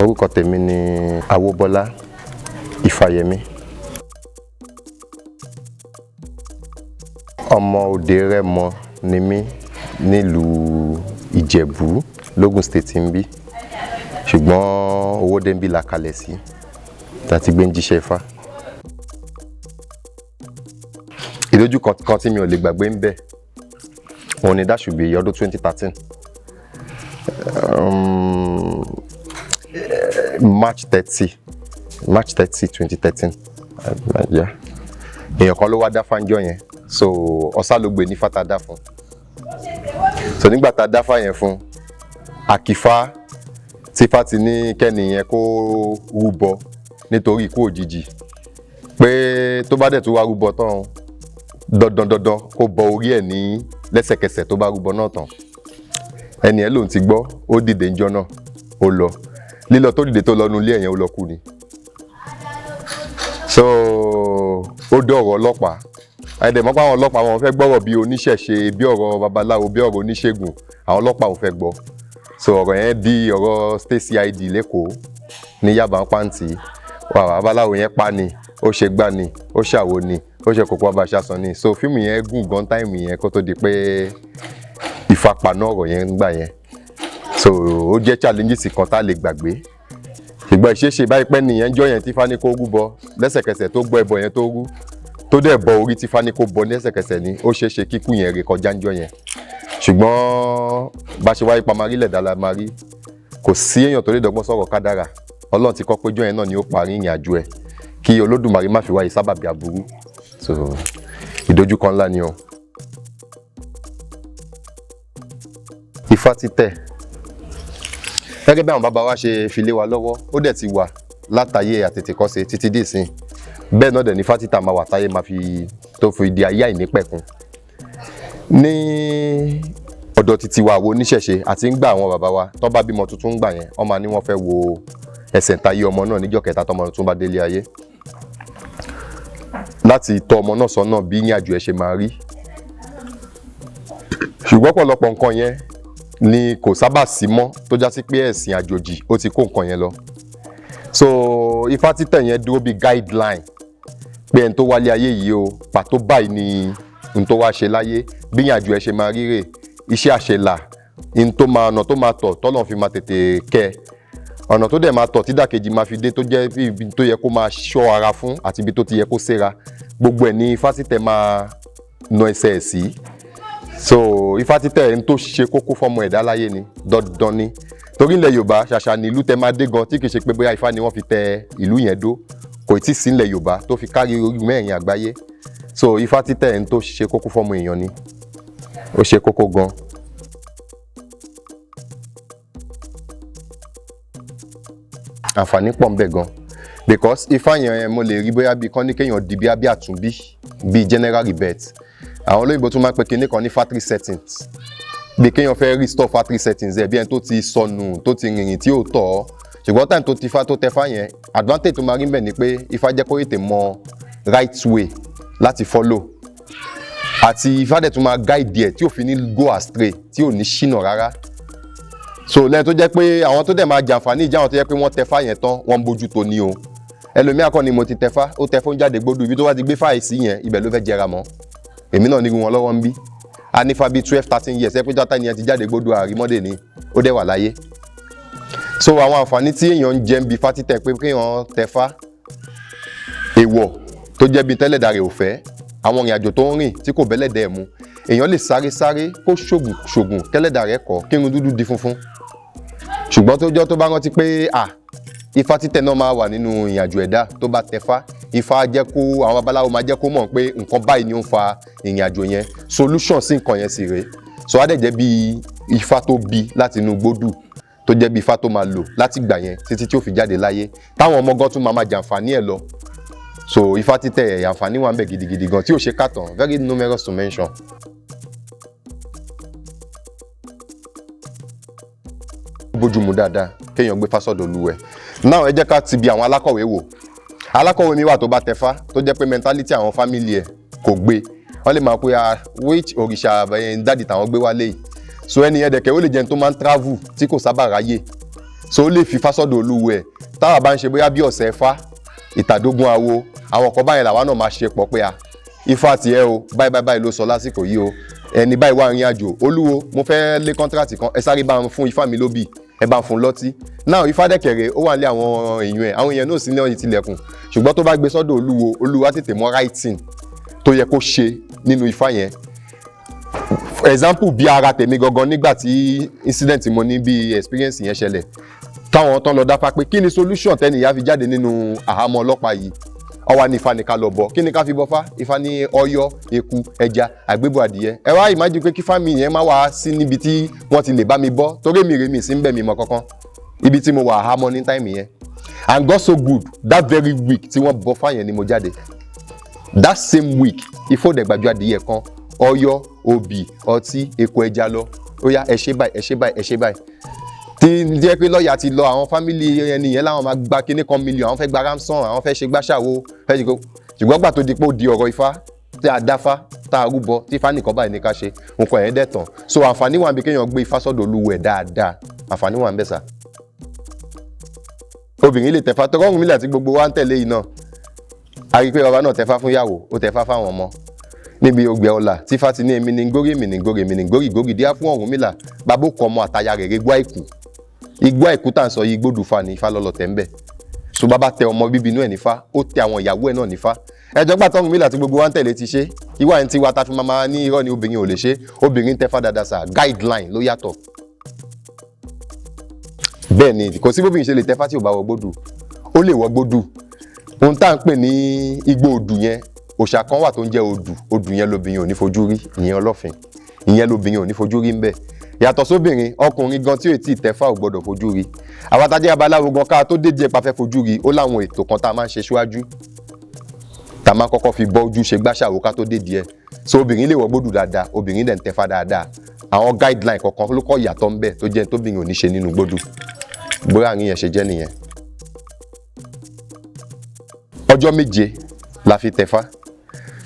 Orúkọ tèmi ni Awóbọ́lá Ifáyẹmí. Ọmọ Òde Rẹ́mọ ni mí nílùú Ìjẹ̀bú, l'Ógùn State ń bí. Ṣùgbọ́n Owódé ń bí la kalẹ̀ sí, tá ti gbé ń jíṣẹ́ Ifá. Ìdojúkọ kan tí mi ò lè gbàgbé ń bẹ̀, òun ni that should be ọdún 2013. March 30, March 30, 2013. Yeah. Èèyàn kan ló wá dáfá ńjọ́ yẹn, so ọ̀sá ló gbé ní fata dá fún. So nígbà tá a dáfá yẹn fún, àkìfá tífá ti ní kẹ́ni yẹn kó rúbọ nítorí ikú òjijì, pé tó bá dẹ̀ tó wá rúbọ tán, dandan dandan kó bọ orí ẹ̀ ní lẹ́sẹ̀kẹsẹ̀ tó bá rúbọ náà tán. Ẹni ẹ̀ lòun ti gbọ́, ó dìde ńjọ́ náà, ó lọ. Lílọ tó dìde tó lọ nu ilé ẹ̀yẹn, ó lọ kú ni. So ó dọ̀rọ̀ ọlọ́pàá. Àìdẹ̀ mọ́ pé àwọn ọlọ́pàá wọn fẹ́ gbọ́rọ̀ bí oníṣẹ̀ṣe, bí ọ̀rọ̀ babaláwo, bí ọ̀rọ̀ oníṣègùn, àwọn ọlọ́pàá ò fẹ́ gbọ́. So ọ̀rọ̀ yẹn di ọ̀rọ̀ State CID l'Ékòó ní Yaba Pàǹtí. Babaláwo yẹn pa ni, ó ṣe gbá ni, ó ṣàwo ni, ó ṣe kókó abaṣaṣan ni. So fíìmù yẹn gùn gan time yẹn kó tó di pé ìfapàná ọ̀rọ̀ yẹn ń gbà yẹn. So ó jẹ́ challenges kan tá lè gbàgbé. Ṣùgbọ́n ìṣeéṣe báyìí pẹ́ nìyẹn jọ́ yẹn tí Ifá ní kó rúbọ lẹ́sẹ̀kẹsẹ̀ tó gbọ́ ẹbọ yẹn tó rú, tó dẹ̀ bọ orí tí Ifá ní kó bọ lẹ́sẹ̀kẹsẹ̀ ni, ó ṣeé ṣe kíkú yẹn ré kọjá ńjọ́ yẹn. Ṣùgbọ́n bá ṣe wáyé pamari lẹ̀dá la máa rí. Kò sí èèyàn tó lè dọ́gbọ́n sọ̀rọ̀ kádàrà. Ọlọ́run ti kọ́ pé ọjọ́ yẹn náà ni ó parí ìrìn àjò ẹ̀, kí Olódùmarè má fi wáyé sábàbí aburú. So ìdojúkọ ńlá ni o. Ifá títẹ̀. Gẹ́gẹ́ bí àwọn bàbá wa ṣe fi lé wa lọ́wọ́, ó dẹ̀ ti wà látayé àtètèkọ́ṣe títí dé ìsìn. Bẹ́ẹ̀ náà dẹ̀ ní Ifá títà máa wà táyé máa fi tó fi di ayé àìnípẹ̀kun. Ní ọ̀dọ̀ titi wa àwọn oníṣẹ̀ṣe àti ń gbà àwọn bàbá wa tó bá bímọ tuntun ń gbà yẹn, wọ́n máa ní wọ́n fẹ́ wo ẹsẹ̀ ntayé ọmọ náà níjọ́ kẹta tọmọ tuntun bá délé ayé, láti tọ́ ọmọ náà sọ́nà bí ìrìn àjò ẹ̀ ṣe máa rí. Ṣùgbọ́n ọ̀pọ̀lọpọ̀ nǹkan yẹn ni kò sábà sí mọ́, tó já sí pé ẹ̀sìn àjòjì ó ti kó nǹkan yẹn lọ. So Ifá títẹ̀ yẹn dúró bí guideline pé ẹni tó wálé ayé yìí o, pàtó báyìí ni n tó wá ṣe láyé, bí ìrìn àjò ẹ̀ ṣe máa rí rè, iṣẹ́ àṣelà, n tó máa ọ̀nà tó máa tọ̀ tọ́lọ́run fi máa tètè kẹ́, ọ̀nà tó dẹ̀ máa tọ̀ tí dàkejì máa fi dé, tó jẹ́ ibi tó yẹ kó máa ṣọ́ ara fún àti ibi tó ti yẹ kó séra, gbogbo ẹ̀ ní Ifá títẹ̀ máa na ẹsẹ̀ ẹ̀ sí. So Ifá títẹ̀ ń tó ṣe kókó fọ́mọ ẹ̀dá láyé ni, dandan ni. Torí ilẹ̀ Yorùbá, ṣàṣà ní ìlú tẹ máa dé gan tí kì í ṣe pé bóyá Ifá ni wọ́n fi tẹ ìlú yẹn dó. Kò tí ì sí ilẹ̀ Yorùbá tó fi kárí orí mẹ́rin àgbáyé. So Ifá títẹ̀ ń tó ṣe kókó fọ́mọ èèyàn ni, ó ṣe kókó gan. Àǹfààní pọ̀ ń bẹ gan, because Ifá yẹn mo lè rí bóyá bí kán ní kéèyàn di bí àtúnbí, bí general rebirth. Àwọn olóyìnbó tún máa ń pe kinní kan ní factory settings, bí kéèyàn fẹ́ restore factory settings ẹ̀, bí ẹni tó ti sọnù, tó ti rìnrìn tí ò tọ́. Ṣùgbọ́n time tó ti fa tó tẹ fá yẹn, advantage tó máa rí bẹ̀ ni pé Ifá jẹ́ kó tètè mọ right way láti follow, àti Ifá dẹ̀ tún máa guide ẹ̀ tí ò fi ní go astray, tí ò ní ṣìnà rárá. So lẹ́yìn tó jẹ́ pé àwọn tó dẹ̀ máa jàǹfààní ìjà, àwọn tó jẹ́ pé wọ́n tẹ fá yẹn tán, wọ́n ń bójú tó ní o. Ẹlòmíà kọ́ ni mo ti tẹfá, ó tẹfá ń jáde gbódú, ibi tó bá ti gbé fáì sí yẹn, ibẹ̀ ló fẹ́ jẹra mọ́. Èmi náà nírú wọn lọ́wọ́ ń bí. A nífa bíi 12, 13 years ẹ pé jọ́tà ni ẹ ti jáde gbódú, àrímọ́dé ni ó dẹ̀ wà láyé. So àwọn àǹfààní tí èèyàn ń jẹ ń bi Ifá títẹ̀ pé kéèyàn tẹfá, èèwọ̀ tó jẹ́ bí tẹ́lẹ̀dá rẹ̀ ò fẹ́, àwọn ìrìn àjò tó ń rìn tí kò bẹ́lẹ̀dẹ̀ mu, èèyàn lè sáré sáré kó ṣògùn ṣògùn kẹ́lẹ́dà rẹ̀ kọ́ kírun dúdú di funfun. Ṣùgbọ́n tó jọ́ tó bá rántí pé à Ifá títẹ̀ náà máa wà nínú ìrìn àjò ẹ̀dá, tó bá tẹfá, Ifá jẹ́ kó àwọn babaláwo máa jẹ́ kó mọ̀ pé nǹkan báyìí ni ó ń fa ìrìn àjò yẹn, solution sí nǹkan yẹn sì rèé. So á dẹ̀ jẹ́ bí Ifá tó bí láti inú gbódù, tó jẹ́ bí Ifá tó máa lò láti gbà yẹn títí tí ó fi jáde láyé, táwọn ọmọ gan tún máa máa jàǹfààní ẹ̀ lọ. So Ifá títẹ̀, àǹfààní wà ń bẹ gidigidi gan tí ò ṣe kàtàn, very numerous to mention. Bójúmu dáadáa kéèyàn gbé fásọ̀dọ̀ olúwẹ̀ náà. Ẹ jẹ́ ká ti bi àwọn alákọ̀wé wò. Alákọ̀wé mi wà tó bá tẹfá, tó jẹ́ pé mentality àwọn family ẹ̀ kò gbé, wọ́n lè máa pe ah, which òrìṣà daddy táwọn gbé wálé yìí. So ẹni yẹn dẹ̀kẹ́, ó lè jẹun tó máa ń travel tí kò sábà ráyè. So ó lè fi fásọ́dọ̀ olúwo ẹ̀. Táwa bá ń ṣe bóyá bí ọ̀sẹ̀ Ifá, ìtàdógún awo, àwọn kan báyẹn làwa náà máa ṣe pọ̀ pé a Ifá tiẹ̀ o, báyìí báyìí báyìí ló sọ lásìkò yìí o, ẹni báyìí wà rìn àjò, olúwo mo fẹ́ lé contract kan, ẹ sáré bá ń fún Ifá mi lóbì, ẹ bá ń fún lọ́tí náà. Ifá dẹ̀kẹ̀rẹ̀ ó wà ní àwọn èèyàn ẹ̀, àwọn èèyàn náà sì ní ọ̀yìn tilẹ̀kùn, ṣùgbọ́n tó bá gbé sọ́dọ̀ olúwo, olúwo á tètè mọ writing tó yẹ kó ṣe nínú Ifá yẹn. For example, bí ara tèmi gangan, nígbà tí incident mo ní bí experience yẹn ṣẹlẹ̀, táwọn tán lọ dáfá pé kí ni solution tẹ́ni ìyá fi jáde nínú àhámọ́ ọlọ́pàá yìí, ọwọ́ ní Ifá ní ká lọ bọ. Kí ni ká fi bọfá? Ifá ní ọyọ́, eku, ẹja, àgbébọ̀, adìyẹ. Ẹ wá imagine pé kí fámi yẹn má wá sí níbi tí wọ́n ti lè bá mi bọ́, torí èmi rèmi sí ń bẹ̀ mí mọ́ kankan ibi tí mo wà àhámọ́ ní time yẹn. And God so good, that very week tí wọ́n bọfá yẹn ni mo jáde. That same week, Ifá òdẹ̀gbàjọ adìyẹ kan, ọyọ́, obì, ọtí, eku, ẹja lọ. Ó yá, ẹ ṣe báyìí, ẹ ṣe báyìí, ẹ ṣe báyìí. Tí jẹ́ pé lọ́ọ̀yà ti lọ, àwọn family ẹni yẹn láwọn máa gba kíní kan mílíọ̀nù, àwọn fẹ́ gba ransom, àwọn fẹ́ ṣe gbàṣàwó, fẹ́ ṣe kó. Ṣùgbọ́n gbà tó di pé ó di ọ̀rọ̀ Ifá tí a dáfá, tá a rúbọ, tí Ifá nìkan báyìí ní ká ṣe nǹkan ẹ̀ dẹ̀ tán. So àǹfààní wà níbi kéèyàn gbé Ifá sọ́dọ̀ olúwo ẹ̀ dáadáa, àǹfààní wà ń bẹ̀ sà. Obìnrin lè tẹ̀fá tọrọ Ọ̀rúnmìlà tí gbogbo wa ń tẹ̀lé yìí náà. A rí i pé bàbá náà tẹ̀fá fún ìyàwó, ó tẹ̀fá fáwọn ọmọ níbi ògbẹ́ ọ̀la tí Ifá ti ní èmi ní ngórí, èmi ní ngórí, èmi ní ngórí ngórí díá fún Ọ̀rúnmìlà. Bàbá ó kọ ọmọ àtaya rẹ̀ régbó àìkú. Igbó àìkú tá à ń sọ yìí, igbódùfà ní Ifá lọ́lọ́ tẹ̀ ń bẹ̀. So bàbá tẹ ọmọ bíbí inú ẹ̀ nífá, ó tẹ àwọn ìyàwó ẹ̀ náà nífá. Ẹjọ́ gbà tọ́rùnmìlà tí gbogbo wa ń tẹ̀lé ti ṣe ìwà ẹ̀ ń tiwa ta fi máa ní irọ́ ni obìnrin ò lè ṣe. Obìnrin tẹfá dáadáa sà, guideline ló yàtọ̀. Bẹ́ẹ̀ ni, kò sí bóbìnrin ṣe lè tẹfá tí ò bá wọ gbódù. Ó lè wọ gbódù. Ohun tá à ń pè ní igbó odù yẹn, òòṣà kan wà tó ń jẹ́ odù. Odù yẹn lobìnrin ò ní fojú rí, ìyẹn ọlọ́fin. Ìyẹn lobìnrin ò ní fojú rí ń bẹ̀. Yàtọ̀ sóbìnrin, ọkùnrin gan tí ò tí ì tẹ́fà ò gbọ́dọ̀ fojú rí. Àwa tá a jẹ́ abaláwo gan, ká tó dédé pa fẹ́ fojú rí, ó láwọn ètò kan tá a máa ń ṣe síwájú, tá a máa kọ́kọ́ fi bọ́ ojú ṣe gbàṣàwò ká tó dédé ẹ̀. So obìnrin lè wọ gbódù dáadáa, obìnrin dẹ̀ ń tẹ́fà dáadáa. Àwọn guideline kọ̀ọ̀kan ló kọ́ ìyàtọ̀ ń bẹ̀ tó jẹ́ tóbìnrin ò ní ṣe nínú gbódù. Bóyá àárín yẹn ṣe jẹ́ nìyẹn. Ọjọ́ 7 la fi tẹ̀fá,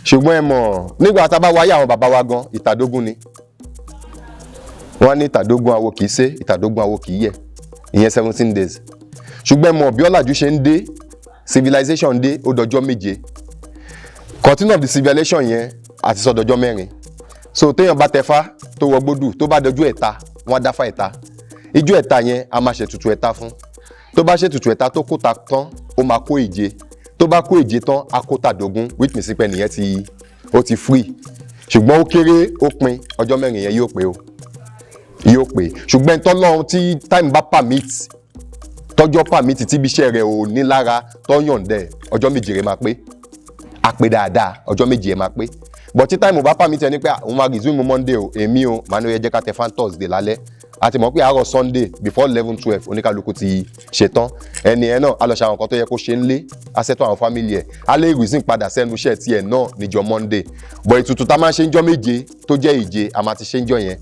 ṣùgbọ́n ẹ mọ̀ nígbà tá a bá wáyé àwọn bàbá wa gan, ìtàdógún ni wọ́n ní. Ìtàdógún awo kì í ṣe, ìtàdógún awo kì í yẹ, ìyẹn 17 days. Ṣùgbọ́n ẹ mọ̀ bí ọ̀làjú ṣe ń dé, civilization dé, ó dọjọ́ 7. Continue of the civilization yẹn àti sọ dọjọ́ 4. So téèyàn bá tẹ̀fá tó wọ gbódù, tó bá dọjú ẹ̀ta, wọ́n á dáfá ẹ̀ta. Ijó ẹ̀ta yẹn, a máa ṣètùtù ẹ̀ta fún. Tó bá ṣètùtù ẹ̀ta tó kóta tán, ó máa kó ìje. Tó bá kó ìje tán, á kó tàdógún, which means pé nìyẹn ti ó ti free. Ṣùgbọ́n ó kéré ó pin, ọjọ́ 4 yẹn yóò pé o, yóò pé. Ṣùgbọ́n tọ́lọ́run tí time bá permit, tọ́jọ́ permit, tí ibi iṣẹ́ rẹ̀ ò ní lára tó yọ̀ǹdẹ̀, ọjọ́ 7 rẹ̀ máa pé, á pé dáadáa, ọjọ́ 7 ẹ̀ máa pé. But tí time ò bá permit, ẹni pé òun máa resume Monday o, èmi o màá ní ó yẹ jẹ́ ká tẹ fan Thursday lálẹ́. A ti mọ̀ pé àárọ̀ Sunday before 11, 12, oníkálukú ti ṣetán. Ẹni ẹ náà á lọ ṣe àwọn nǹkan tó yẹ kó ṣe ń lé, á ṣètò àwọn family ẹ̀, á lè resume padà sẹ́nu iṣẹ́ tiẹ̀ náà níjọ́ Monday. But ètùtù tá a máa ń ṣe ń jọ́ 7 tó jẹ́ ìje, a máa ti ṣe ń jọ́ yẹn.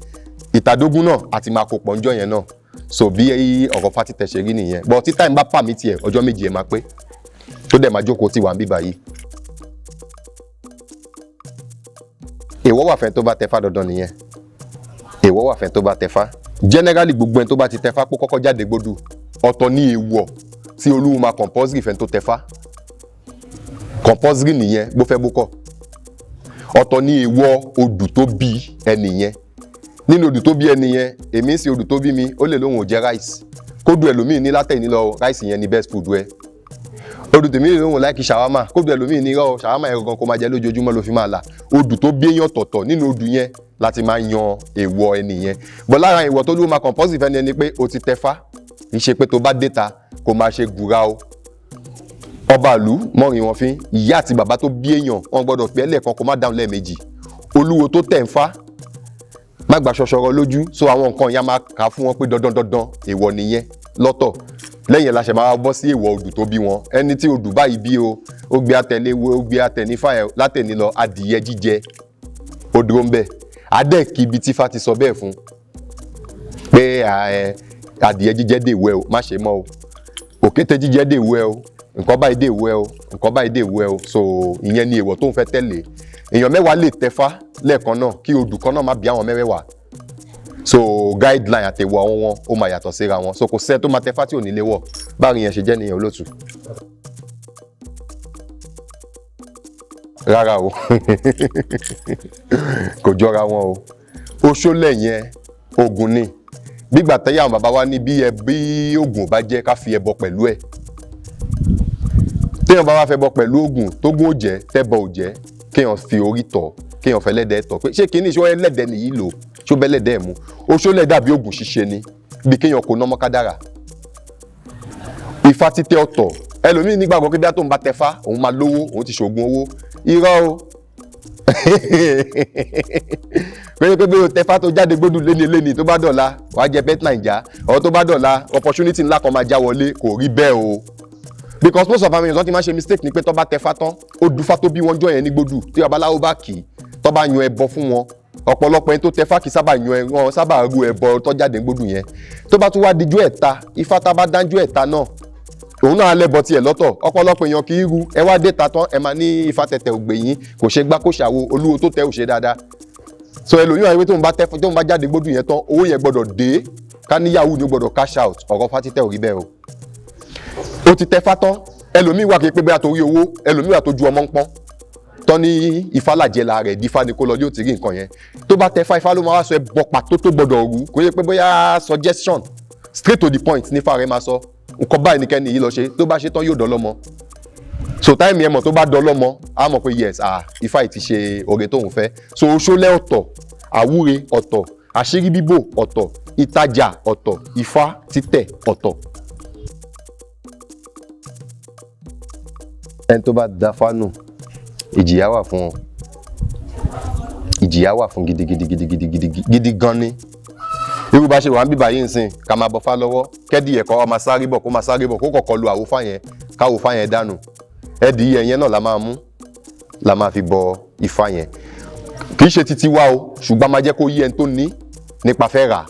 Ìtàdógún náà àti máa kó pọ̀ ń jọ́ yẹn náà. So bí ọ̀rọ̀ fátítẹ̀ ṣe rí nìyẹn. But tí time bá permit ẹ̀, ọjọ́ 7 ẹ̀ máa pé, tó dẹ̀ máa jókòó tí wà ń bíbá yìí. Èèwọ̀ wà fẹ́ tó bá tẹfá, dandan nìyẹn. Èèwọ̀ wà fẹ́ tó bá tẹfá. Generally, gbogbo ẹni tó bá ti tẹfá kó kọ́kọ́ jáde gbódù. Ọ̀tọ̀ ní èèwọ̀ tí olúwo máa compulsory fẹ́ tó tẹfá, compulsory nìyẹn, bó fẹ́ bó kọ̀. Ọ̀tọ̀ ní èèwọ̀ odù tó bí ẹnì yẹn. Nínú odù tó bí ẹni yẹn, èmi ń sin odù tó bí mi, ó lè lóhùn ò jẹ rice, kódù ẹlòmíì ní látẹ̀yìn lọ, rice yẹn ni best food ẹ. Odù tèmi lè lóhùn like shawarma, kódù ẹlòmíì ní rọ shawarma yẹn gangan kó máa jẹ lójoojúmọ́ ló fi máa là. Odù tó bí èèyàn tọ̀tọ̀, nínú odù yẹn láti máa yan èèwọ̀ ẹni yẹn. Bọ́ lára èèwọ̀ tó ló máa compulsory fẹ́ni ẹni pé o ti tẹfá, kì í ṣe pé tó bá déta kó máa ṣe gùrà o. Ọba ìlú mọ́rin wọn fín, ìyá àti bàbá tó bí èèyàn, wọn gbọ́dọ̀ pé ẹlẹ́ẹ̀kan kó má dáhùn lẹ́ẹ̀mejì. Olúwo tó tẹ̀ ń fá, má gbà ṣọṣọrọ lójú. So àwọn nǹkan yẹn a máa kà á fún wọn pé dandan dandan èèwọ̀ nìyẹn lọ́tọ̀. Lẹ́yìn la ṣe máa bọ́ sí èèwọ̀ odù tó bí wọn. Ẹni tí odù báyìí bí o, ó gbé àtẹ̀lé wo, ó gbé àtẹ̀nífà ẹ̀ látẹ̀ní lọ, adìyẹ jíjẹ ó dúró ń bẹ̀. Adẹ́ẹ̀kì ibi tí Ifá ti sọ bẹ́ẹ̀ fún pé adìyẹ jíjẹ dèwọ́ ẹ o, má ṣe mọ́ o, òkété jíjẹ dèwọ́ ẹ o, nǹkan báyìí dèwọ́ ẹ o, nǹkan báyìí dèwọ́ ẹ o. So ìyẹn ni èèwọ̀ tó ń fẹ́ tẹ̀lé. Èèyàn 10 lè tẹfá lẹ́ẹ̀kan náà, kí odù kan náà má bí àwọn mẹ́wẹ̀ẹ̀wá. So guideline àtẹ̀wọ̀ àwọn wọn ó máa yàtọ̀ síra wọn. So kò sẹ́ tó máa tẹfá tí ò ní léwọ̀. Báàrin yẹn ṣe jẹ́ nìyẹn, olóòtú. Rárá o, kò jọra wọn o. Oṣólẹ̀ yẹn, oògùn ni. Gbígbà tẹ́yà àwọn bàbá wa ní bí ẹ bí oògùn ò bá jẹ́, ká fi ẹbọ pẹ̀lú ẹ̀. Téèyàn bá wá fẹ́ bọ pẹ̀lú oògùn, tógùn ò jẹ́, tẹ́bọ ò jẹ́, kéèyàn fi orí tọ̀, kéèyàn fẹ́ lẹ́dẹ̀ẹ́ tọ̀ pé ṣé kìíní ṣó ẹlẹ́dẹ̀ẹ́ nìyí lò, ṣó bẹ́ lẹ́dẹ̀ẹ́ mu. Oṣólẹ̀ dàbí oògùn ṣíṣe ni, bí kéèyàn kó nọ́mọ́ kádàrà. Ifá títẹ́ ọ̀tọ̀. Ẹlòmíín nígbàgbọ́ pé bí a tó ń bá tẹfá, òun máa lówó, òun ti ṣògùn owó. Irọ́ o. Pé bí o tẹfá tó jáde gbódù léni léni, tó bá dọ̀la wàá jẹ bet naija, ọ̀ tó bá dọ̀la opportunity ńlá kan máa já wọlé, kò rí bẹ́ẹ̀ o. Because most of our èèyàn tó ti máa ń ṣe mistake ni pé tó bá tẹfá tán, ó dufá tó bí wọ́n jọ yẹn ní gbódù, tí babaláwo bá kì í, tó bá yan ẹbọ fún wọn, ọ̀pọ̀lọpọ̀ ẹni tó tẹfá kì í sábà yan ẹ, wọn sábà ru ẹbọ tó jáde gbódù yẹn. Tó bá tún wá dijú ẹ̀ta, ifá tá bá dájú ẹ̀ta náà, òun náà lẹ́bọ tiẹ̀ lọ́tọ̀. Ọ̀pọ̀lọpọ̀ èèyàn kì í ru. Ẹ wá dé ta tán, ẹ máa ní ifá tẹ̀tẹ̀ ògbè yín, kò ṣe gbá, kó ṣàwo, olúwo tó tẹ ò ṣe dáadáa. So ẹlòmíràn wípé tóun bá tẹ, tóun bá jáde gbódù yẹn tán, owó yẹn gbọ́dọ̀ dé, ká níyàwó ni ó gbọ́dọ̀ cash out. Ọ̀rọ̀ fátítẹ̀ ò rí bẹ́ẹ̀ o. Ó ti tẹ fátán, ẹlòmíì wà kí pé bóyá torí owó, ẹlòmíì wà tó ju ọmọ ń pọ́n tán ní ifá làjẹ́ la rẹ̀, dífá ni kó lọ ní ó ti rí nǹkan yẹn. Tó bá tẹ fá, ifá ló máa wá sọ ẹbọ pàtó tó gbọ́dọ̀ rú. Kò yẹ pé bóyá suggestion, straight to the point nífà rẹ̀ máa sọ nǹkan báyìí ní kẹ́ni yìí lọ ṣe, tó bá ṣe tán yóò dọ́lọ́mọ. So time yẹn mọ̀, tó bá dọ́lọ́mọ, á mọ̀ pé yes, ah, ifá yìí ti ṣe oore tóun fẹ́. So oṣólẹ̀ ọ̀tọ̀, àwúre ọ̀tọ̀, àṣírí bíbò ọ̀tọ̀, ìtajà ọ̀tọ̀, ifá títẹ̀ ọ̀tọ̀. Ẹni tó bá da fánù, ìjìyà wà fún wọn. Ìjìyà wà fún gidigidigidigidi gidi gan ni. Irú bá ṣe wà ń bíbá yìí ń sìn, ká máa bọ́fá lọ́wọ́, kẹ́dì ẹ̀kọ́ wa máa sáré bọ̀, kó máa sáré bọ̀, kó kọ̀kọ́ lu àwòfá yẹn, káwòfá yẹn dànù. Ẹ̀dì yẹn náà la máa mú, la máa fi bọ ifá yẹn. Kì í ṣe títí wá o, ṣùgbọ́n a máa jẹ́ kó yí ẹni tó ní nípa fẹ́ rà,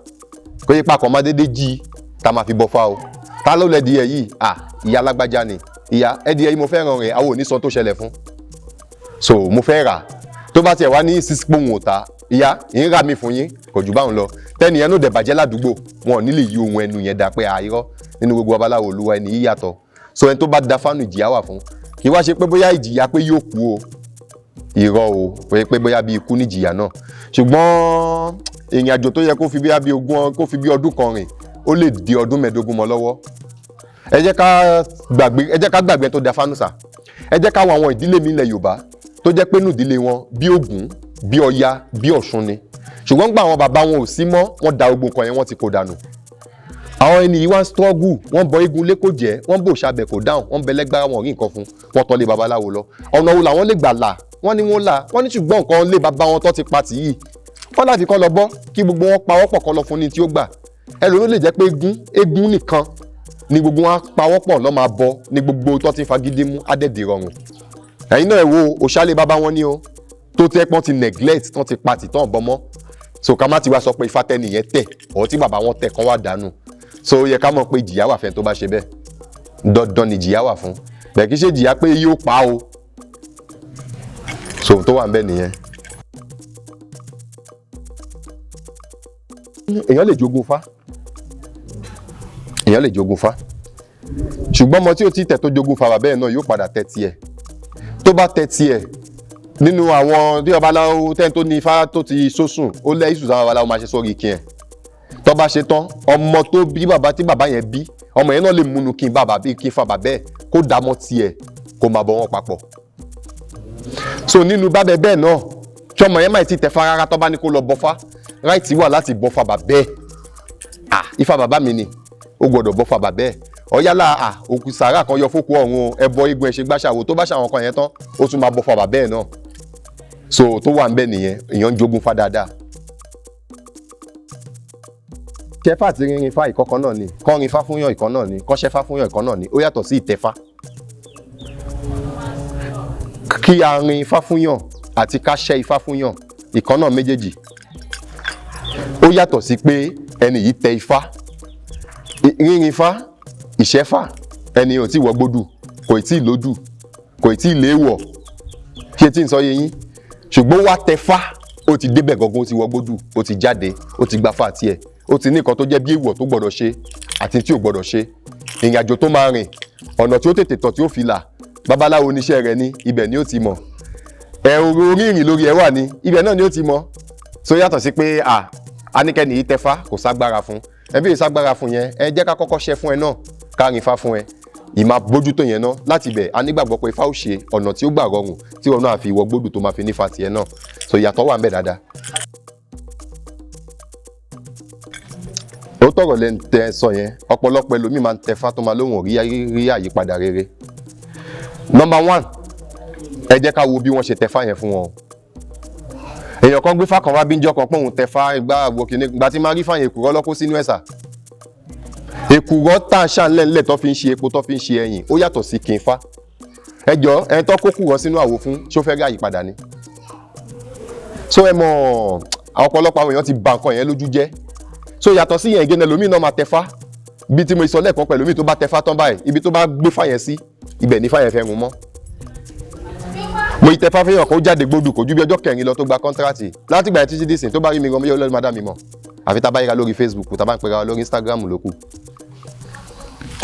kó yí pàkọ́ má dédé jí tá máa fi bọ́fá o. Ta ló lẹ́dí ẹ̀ yìí? À, ìyá alágbájá ni. Ìyá ẹ̀dí ẹ̀ yìí, mo fẹ́ràn rẹ̀. Àwọn ò ní sọ tó ṣẹlẹ̀ fún. So mo fẹ́ rà. Tó bá tiẹ̀ wá ní sísí pòun ò ta, ìyá ń rà mí fún yín, kò jù báwọn lọ. Tẹ́ni yẹn ló dẹ̀ bàjẹ́ ládùúgbò, wọn ò ní lè yí ohun ẹnu yẹn dà pé àìrọ́ nínú gbogbo babaláwo olúwa, ẹni yìí yàtọ̀. So ẹni tó bá da fánù, ìjìyà wà fún. Kì í wá ṣe pé bóyá ìjìyà pé yóò kú o, irọ́ o. Kò yẹ pé bóyá bí ikú níjìyà náà, ṣùgbọ́n ìrìn àjò tó yẹ kó fi bóyá bí ogún, kó fi bí ọdún kan rìn, ó lè di ọdún 15 mọ́ lọ́wọ́. Ẹ jẹ́ ká gbàgbé, ẹ jẹ́ ká gbàgbé tó da fánù sà. Ẹ jẹ́ ká wo àwọn ìdílé mi ilẹ̀ Yorùbá tó jẹ́ pé nù ìdílé wọn, bí Ògún, bí Ọya, bí Ọ̀ṣun ni, ṣùgbọ́n gbà àwọn bàbá wọn ò sí mọ́, wọ́n da gbogbo nǹkan yẹn, wọ́n ti kó dànù. Àwọn ẹni yìí wá ń struggle, wọ́n bọ eégún lé kò jẹ́, wọ́n bò ṣàbẹ̀ kò dáhùn, wọ́n bẹ lẹ́gbàá, wọn rí nǹkan fún wọn, tọ́lé babaláwo lọ. Ọ̀nà wo làwọn lè gbà là? Wọ́n ní wọ́n là, wọ́n ní ṣùgbọ́n nǹkan lé bàbá wọn tó ti pa tì yìí, wọ́n láti kọ́ lọ bọ́ kí gbogbo wọn pawọ́pọ̀ kọ́ lọ fún ní tí ó gbà. Ẹlòmíràn lè jẹ́ pé eégún, eégún nìkan ni gbogbo wọn pawọ́pọ̀ lọ́ máa bọ ní gbogbo tó ti fagídí mú adẹ́dì rọrùn. Ẹ̀yin náà ẹ wo òṣàlẹ̀ bàbá wọn ní o tó tẹ́ pọ́n ti neglect tán, ti pa tì tán bọ́ mọ́. So ká má ti wá sọ pé ifá tẹ́ni yẹn tẹ̀ ọ̀ tí bàbá wọn tẹ̀ kán wá dànù. So ó yẹ ká mọ̀ pé ìjìyà wà fẹ́ tó bá ṣe bẹ́ẹ̀. Dandan ni ìjìyà wà fún bẹ́ẹ̀, kì í ṣe ìjìyà pé yóò pa o. So tó wà ń bẹ̀ nìyẹn. Èèyàn lè jogún fá, èèyàn lè jogún fá, ṣùgbọ́n ọmọ tí ó ti tẹ̀ tó jogún fá bàbá ẹ̀ náà yóò padà tẹ̀ tiẹ̀. Tó bá tẹ̀ tiẹ̀ nínú àwọn tí babaláwo tẹ́ni tó ní ifá tó ti sósùn, ó lẹ́ ìsùn sáwọn babaláwo máa ṣe sórí kí ẹ̀. Tó bá ṣe tán, ọmọ tó bí bàbá tí bàbá yẹn bí, ọmọ yẹn náà lè múnú kí n bàbá bí kí n fa bàbá ẹ̀ kó dààmú tiẹ̀, kó máa bọ̀ wọ́n papọ̀. So nínú bábẹ́ bẹ́ẹ̀ náà, tí ọmọ yẹn máa ti tẹ̀ fa rárá, tó bá ní kó lọ bọ́fá, right wà láti bọ́fá bàbá ẹ̀. Ah, ifá bàbá mi ni, ó gbọ́dọ̀ bọ́fá bàbá ẹ̀. Ọ̀yálà à òkú sàrà kan yọ fókù ọ̀run, ẹbọ igun ẹ̀ ṣe gbàṣàwò. Tó bá ṣàwọn kan yẹn tán, ó tún máa bọ́fá bàbá ẹ̀ náà. So tó wà ń bẹ̀ nìyẹn. Èèyàn ń jogún fá dáadáa. Ṣẹ́fà àti rinrin fá, ìkọ̀kan náà ni. Kọ́rin fá fún yàn, ìkan náà ni. Kọ́ṣẹ́fá fún yàn, ìkan náà ni. Ó yàtọ̀ sí ìtẹ̀fá. Kí a rin ifá fún yàn àti ká ṣẹ́ ifá fún yàn, ìkan náà méjèèjì. Ó yàtọ̀ sí pé ẹni yìí tẹ ifá. Rírin ifá, ìṣẹ́fà, ẹni ò tí wọ gbódù, kò tí ì lódù, kò tí ì léèwọ̀, ṣé tí ń sọ yé yín? Ṣùgbọ́n wá tẹfá. Ó ti débẹ̀ gangan, ó ti wọ gbódù, ó ti jáde, ó ti gba fà tiẹ̀, ó ti ní nǹkan tó jẹ́ bí èèwọ̀ tó gbọ́dọ̀ ṣe àti tí ò gbọ́dọ̀ ṣe, ìrìn àjò tó máa rìn, ọ̀nà tí ó tètè tọ̀ tí ó fi là. Babaláwo oníṣẹ́ rẹ̀ ní ibẹ̀ ni ó ti mọ̀. Ẹ orí ìrìn lórí ẹ wà ní ibẹ̀ náà ni ó ti mọ̀. So yàtọ̀ sí pé à anikẹ́ni yìí tẹfá kò ságbára fún ẹ, bí ìságbára fún yẹn, ẹ jẹ́ ká kọ́kọ́ ṣe fún ẹ náà, ká rìn ifá fún ẹ, ìmá bójútó yẹn náà. Láti ibẹ̀, a nígbàgbọ́ pé ifá ó ṣe ọ̀nà tí ó gbà rọrùn tí wọn náà fi wọ gbódù tó máa fi nífa tiẹ̀ náà. So ìyàtọ̀ wà ń bẹ dáadáa. Ó tọrọ lẹ́nu tẹ sọ yẹn. Ọ̀pọ̀lọpọ̀ ẹlòmíì máa ń tẹfá tó máa lóhùn rí àyípadà rere. Number one, ẹ jẹ́ ká wo bí wọ́n ṣe tẹfá yẹn fún wọn. Èèyàn kan gbé fákan wá bí ń jọ́ kan pé òun tẹfá ìgbà àgbo kìíní ìgbà tí máa rí fáyẹn, èkùrọ́ lọ́kó sínú ẹ̀sà. Èkùrọ́ tá a ṣàǹlẹ̀ńlẹ̀ tó fi ń ṣe epo, tó fi ń ṣe ẹyìn, ó yàtọ̀ sí kínfá. Ẹ jọ, ẹni tó kó kùrọ́ sínú àwo fún, ṣó fẹ́ rí àyípadà ni? So ẹ mọ̀, àwọn ọ̀pọ̀lọpọ̀ àwọn èèyàn ti ba nǹkan yẹn lójú jẹ́. So yàtọ̀ sí yẹn, ìgénà lómi náà máa tẹfá bí tí mo sọ lẹ́ẹ̀kan pẹ̀lú mi, tó bá tẹfá tán báyìí, ibi tó bá gbé fáyẹn sí, ibẹ̀ ní fáyẹn fẹ́ run mọ́. Mo ìtẹ̀fá fẹ́yàn kan, ó jáde gbódù, kò ju bí ọjọ́ kẹrin lọ tó gba kọ́ńtrátì. Láti gbà yẹn títí dìsìn, tó bá rí mi gan, yóò lọ́ọ́ máa dá mi mọ̀, àfi tá a bá yíra lórí Facebook, tá a bá ń pera wa lórí Instagram lókù.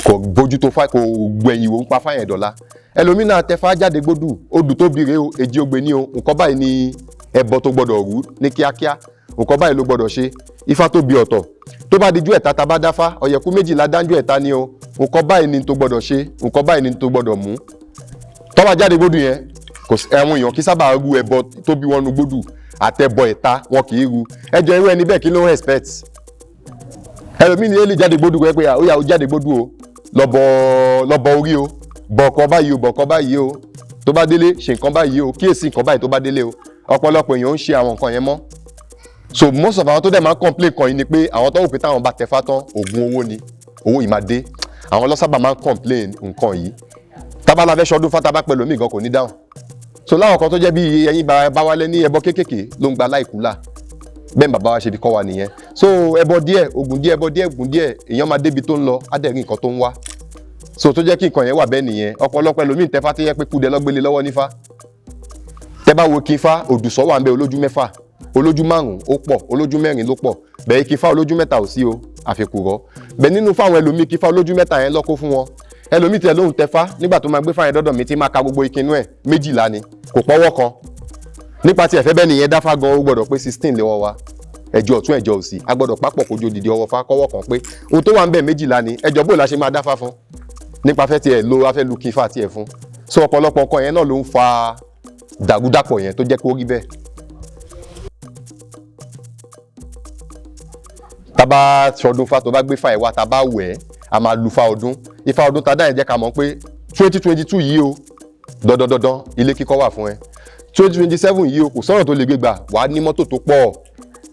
Kò bójú tó fá, kò gbẹ̀yìn wò ń pa fáyẹn dọ̀la. Ẹlòmínà tẹfá jáde gbódù, odù tó bìrè o, èjì ògbè ní o, nǹkan báyìí ni ẹbọ tó gbọdọ̀ rú ní kíákíá, nǹkan báyìí ló gbọdọ̀ ṣe. Ifá tó bi ọ̀tọ̀, tó bá dijú ẹ̀ta, tá a bá dáfá ọ̀yẹ̀kú méjìlá dájú ẹ̀ta ni o, nǹkan báyìí ni tó gbọdọ̀ ṣe, nǹkan báyìí ni tó gbọdọ̀ mú. Tó bá jáde gbódù yẹn, kò sí àwọn èèyàn kí sábà ru ẹbọ tó bí wọn nu gbódù àtẹbọ ẹ̀ta, wọn kì í ru ẹjọ. Irú ẹni bẹ́ẹ̀, kí ló ń expect? Ẹlòmíì ni ó lè jáde gbódù pé ó yà, ó jáde gbódù o, lọ́bọ̀ lọ́bọ̀ orí o, bọ̀ọ̀kan báyìí o, bọ̀ọ̀kan báyìí o, tó bá délé, ṣe nǹkan báyìí o, kíyèsí nǹkan báyìí tó bá délé o. Ọ̀pọ̀lọpọ̀ èèyàn ń ṣe àwọn nǹkan yẹn mọ́. So most of àwọn tó dẹ̀ máa ń complain kan yìí ni pé àwọn tó wò pé táwọn bá tẹfá tán, oògùn owó ni, owó yìí máa dé, àwọn lọ́sábà máa ń complain nǹkan yìí. Tábàlà fẹ́ ṣọdún fátàbá pẹ̀lú mi gan, kò ní dáhùn. So láwọn kan tó jẹ́ bí ẹyin bá wálé ní ẹbọ kéékèèké ló ń gba láìkú là bẹ́ẹ̀, bàbá wa ṣe fi kọ́ wa nìyẹn. So ẹbọ díẹ̀, oògùn díẹ̀, ẹbọ díẹ̀, oògùn díẹ̀, èèyàn máa débi tó ń lọ, á dẹ̀ rí nǹkan tó ń wá. So tó jẹ́ kí nǹkan yẹn wà bẹ́ẹ̀ nìyẹn. Ọ̀pọ̀lọpọ̀ ẹlòmíì tẹfá tó yẹ pé kúdẹ lọ́gbélé lọ́wọ́ nífá. Tẹ́ bá wo kífá, òdùsọ́ wà ń bẹ, olójú mẹ́fà, olójú márùn ó pọ̀, olójú mẹ́rin ló pọ̀ bẹ́ẹ̀. Kífá olójú mẹ́ta ò sí o, àfikùrọ̀ bẹ́ẹ̀ nínú fáwọn ẹlòmíì. Kífá olójú mẹ́ta yẹn lọ́kó fún wọn. Ẹlòmíì tiẹ̀ lóhùn tẹfá, nígbà tó máa gbé fáyẹn dọ́dọ̀ mi, tí máa ka gbogbo ìkinú ẹ̀, 12 ni, kò pọ́wọ́ kan nípa tí ẹ̀fẹ́ bẹ́ẹ̀ nìyẹn. Dáfá gan, ó gbọ́dọ̀ pé 16 lọ́wọ́ wa, ẹjọ́ ọ̀tún, ẹjọ́ òsì, a gbọ́dọ̀ papọ̀ kojú odidi ọwọ́ fá kọ́wọ́ kan pé ohun tó wà ń bẹ̀ 12 ni. Ẹjọ́ bò la ṣe máa dáfá fún nípa fẹ́ tiẹ̀ lo afẹ́ lu kífà tiẹ̀ fún? So ọ̀pọ̀lọpọ̀ nǹkan yẹn náà ló ń fa dàrúdàpọ̀ yẹn tó jẹ́ kó rí bẹ́ẹ̀. Tá bá ṣọdún fá, tó bá gbé fá ẹ̀ wá, tá bá wẹ̀ ẹ́, a máa lu fá ọdún. Ifá ọdún tá dá yẹn jẹ́ ká mọ̀ pé 2022 yìí o, dandan dandan, ilé kíkọ́ wà fún ẹ. 2027 yìí o, kò sọ̀rọ̀ tó lè gbé gbà wàá ní mọ́tò tó pọ̀,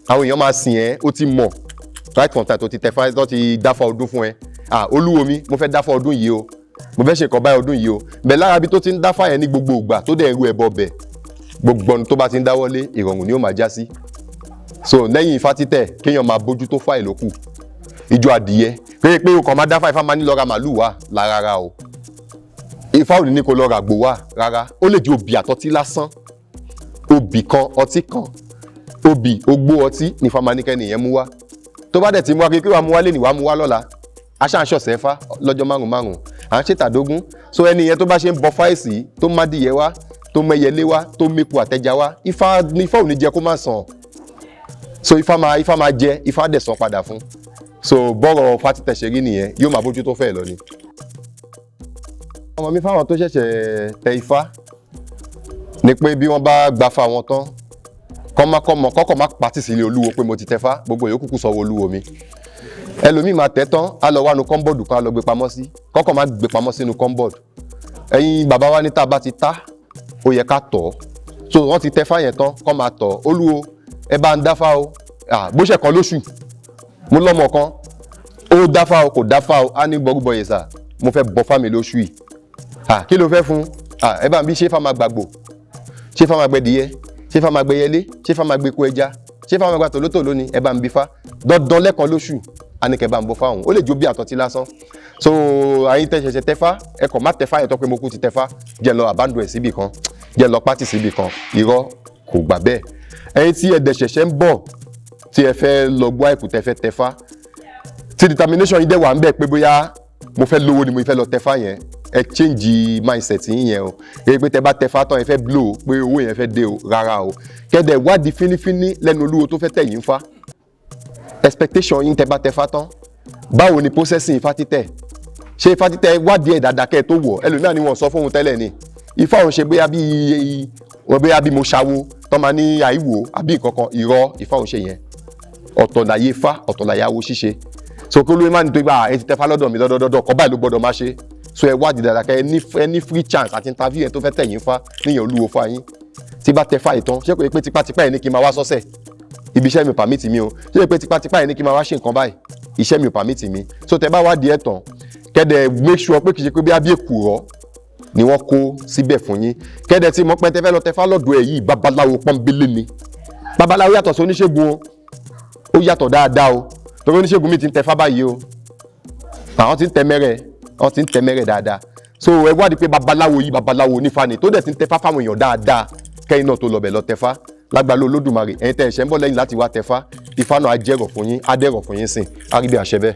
àwọn èèyàn máa sìn ẹ́. Ó ti mọ̀ right from time tó ti tẹ̀fá, tó ti dáfá ọdún fún ẹ. Ah, olúwo mi, mo fẹ́ dáfá ọdún yìí o, mo fẹ́ ṣe nǹkan báyìí ọdún yìí o. Bẹ́ẹ̀ lára ibi tó ti ń dáfá yẹn ní gbogbo ìgbà, tó dẹ̀ ru ẹbọ bẹ̀, gbogbo ọ̀nà tó bá ti ń dáwọ́lé, ìrọ̀rùn ni ó máa já sí. So lẹ́yìn ifá títẹ̀, kéèyàn máa bójú tó fáìlì lókù. Ìjọ adìyẹ pé pé o kàn máa dáfá, ifá máa ní lọ ra màlúù wá lára o. Ifá ò ní ní kó lọ ràgbò wá rárá. Ó lè di obì àtọtí lásán, obì kan, ọtí kan, obì ogbó ọtí ní ifá máa ní kẹ́ni yẹn mú wá. Tó bá dẹ̀ ti mú wá, kékeré wa mú wá lé ní wàá mú wá lọ́la. Aṣáǹṣọ̀sẹ̀ fá lọ́jọ́ márùn márùn, à ń ṣètàdógún. So ẹni yẹn tó bá ṣe ń bọ fáìsì, tó má dìyẹ wá, tó mẹyẹlé wá, tó méku àtẹja wá, ifá ní ifá ò ní jẹ kó má sàn. So ifá máa jẹ, ifá dẹ̀ san padà fún. So bọ́rọ̀ fátítẹ̀ ṣe rí nìyẹn, yóò máa bójú tó fẹ́ lọ ni. Ọmọ mi, fáwọn tó ṣẹ̀ṣẹ̀ tẹ ifá ni pé bí wọ́n bá gbafa wọn tán, kọ́mọkọ́mọ kọ́kọ́ má pàtì sílé olúwo pé mo ti tẹfá, gbogbo yòókù kù sọ́wọ́ olúwo mi. Ẹlòmíì máa tẹ́ tán, á lọ wánu kọ́ńbọ̀dù kan, á lọ gbé pamọ́ sí, kọ́kọ́ má gbé pamọ́ sínú kọ́ńbọ̀dù. Ẹ̀yin bàbá wa ní tá a bá ti ta, ó yẹ ká tọ̀ ọ́. So wọ́n ti tẹfá yẹn tán, kọ́ máa tọ̀ olúwo, ẹ bá ń dáfá o. Bó ṣe kan lóṣù, mo lọ́mọ kan, ó dáfá o, kò dáfá o, á ní bọ́rúbọyè sà, mo fẹ́ bọ fámi lóṣù yìí. Kí ló fẹ́ fún? Ẹ bá ń bí, ṣé fá máa gbàgbò, ṣé fá máa gbẹdìyẹ, ṣé fá máa gbẹyẹlé, ṣé fá máa gbẹko ẹja, ṣé fá máa gba tòlótòló ni? Ẹ bá ń bí fá dandan lẹ́kan lóṣù, á ní kẹ́ bá ń bọ fáwọn. Ó lè jó bí àtọ̀tí lásán. So àyín tẹ ṣẹ̀ṣẹ̀ tẹfá, ẹ kàn má tẹfá yẹn tó pé mo kú ti tẹfá, jẹ́ lọ àbándò ẹ̀ síbì kan, jẹ́ lọ pátì síbì kan. Irọ́, kò gbà bẹ́ẹ̀. Ẹ̀yin tí ẹ dẹ̀ ṣẹ̀ṣẹ̀ ń bọ̀, tí ẹ fẹ́ lọ gbọ́ àìkú, tẹ fẹ́ tẹfá, tí determination yín dẹ̀ wà ń bẹ̀ pé bóyá mo fẹ́ lówó ni mo fẹ́ lọ tẹfá yẹn, ẹ change mindset yín yẹn o. Èyí pé tẹ bá tẹfá tán, ẹ fẹ́ blow, pé owó yẹn fẹ́ dé o, rárá o. Kẹ́dẹ̀ wádìí fínífíní lẹ́nu olúwo tó fẹ́ tẹ̀ yín fá. Expectation yín, tẹ bá tẹfá tán, báwo ni processing ifá títẹ̀? Ṣé ifá títẹ̀, wádìí ẹ̀ dáadáa kẹ́ ẹ tó wọ̀. Ẹlòmíràn ni wọ́n sọ fóun tẹ́lẹ̀ ni ifá òun ṣe, bóyá bí wọ́n, bóyá bí mo ṣàwo tọ́ máa ní àìwò àbí nǹkan kan. Irọ́, ifá òun ṣe yẹn. Ọ̀tọ̀ láyé ifá, ọ̀tọ̀ láyé awo ṣíṣe. So kí olóyè má ní tó gbà ẹ ti tẹfá lọ́dọ̀ mi, dọ́dọ́dọ́dọ́ kọ́ báyìí ló gbọ́dọ̀ má ṣe. So ẹ wádìí dáadáa, kẹ́ ẹ ní free chance àti interview yẹn tó fẹ́ tẹ̀yìn fá níyẹn, olúwo fá yín. Tí bá tẹfá ìtàn, ṣé kò yẹ pé tipátipá yẹn ní kí n máa wá sọ́sẹ̀? Ibi iṣẹ́ mi ò permit mi o. Ṣé kò yẹ pé tipátipá yẹn ní kí n máa wá ṣe nǹkan báyìí? Iṣẹ́ mi ò permit mi. So tẹ bá wádìí ẹ̀ tán, kẹ́dẹ̀ make sure pé kì í ṣe pé bí abí èkùrọ́ ni wọ́n kó síbẹ̀ fún yín. Kẹ́dẹ̀ tí mo pẹ́ tẹ́ fẹ́ lọ tẹfá lọ́dọ̀ ẹ̀ yìí, babaláwo pọ́nbélé ni. Babaláwo yàtọ̀ sí oníṣègùn o, ó yàtọ̀ dáadáa o, torí oníṣègùn mi ti ń tẹfá báyìí o. Àwọn ti ń tẹ mẹ́rẹ̀, àwọn ti ń tẹ mẹ́rẹ̀ dáadáa. So ẹ wádìí pé babaláwo yìí, babaláwo onífá ni, tó dẹ̀ ti ń tẹfá fáwọn èèyàn dáadáa, kẹ́yìn náà tó lọ bẹ̀ lọ tẹfá. Lágbàlú Olódùmarè, ẹ̀yin tẹ́ ẹ̀ṣẹ̀ ń bọ̀ lẹ́yìn láti wá tẹfá, ifá náà á jẹ́rọ̀ fún yín, á dẹ̀rọ̀ fún yín sìn, á rí bí àṣẹ bẹ́ẹ̀.